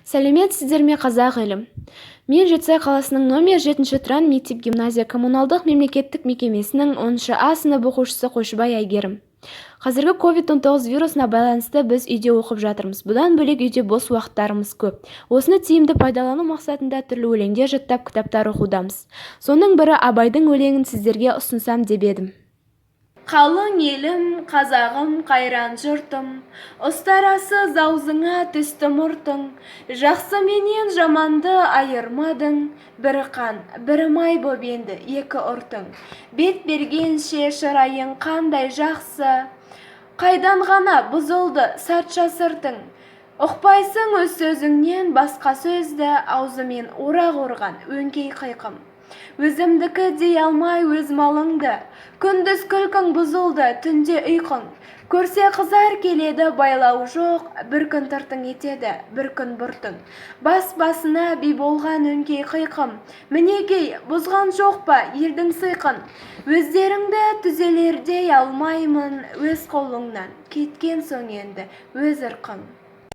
Сәлеметсіздер ме, қазақ елім! Мен Жетісай қаласының номер 7 Тұран мектеп-гимназия коммуналдық мемлекеттік мекемесінің 10 А сынып оқушысы Қойшыбай Әйгерім. Қазіргі COVID-19 вирусына байланысты біз үйде оқып жатырмыз. Бұдан бөлек, үйде бос уақыттарымыз көп. Осыны тиімді пайдалану мақсатында түрлі өлеңдер жаттап, кітаптар оқудамыз. Соның бірі Абайдың өлеңін сіздерге ұсынсам деп едім. Қалың елім, қазағым, қайран жұртым, ұстарасыз аузыңа түсті мұртың. Жақсы менен жаманды айырмадың, бірі қан, бірі май боп енді екі ұртың. Бет бергенше шырайың қандай жақсы, қайдан ғана бұзылды сартша сыртың? Ұқпайсың өз сөзіңнен басқа сөзді, аузымен орақ орған өңкей қиқым. Өзімдікі дей алмай өз малыңды, күндіз күлкің бұзылды, түнде ұйқың. Көрсе, қызар келеді, байлау жоқ, бір күн тыртың етеді, бір күн бұртың. Бас басына би болған өңкей қиқым, мінекей, бұзған жоқ па елдің сиқын? Өздеріңді түзелердей алмаймын, өз қолыңнан кеткен соң енді өз ырқың.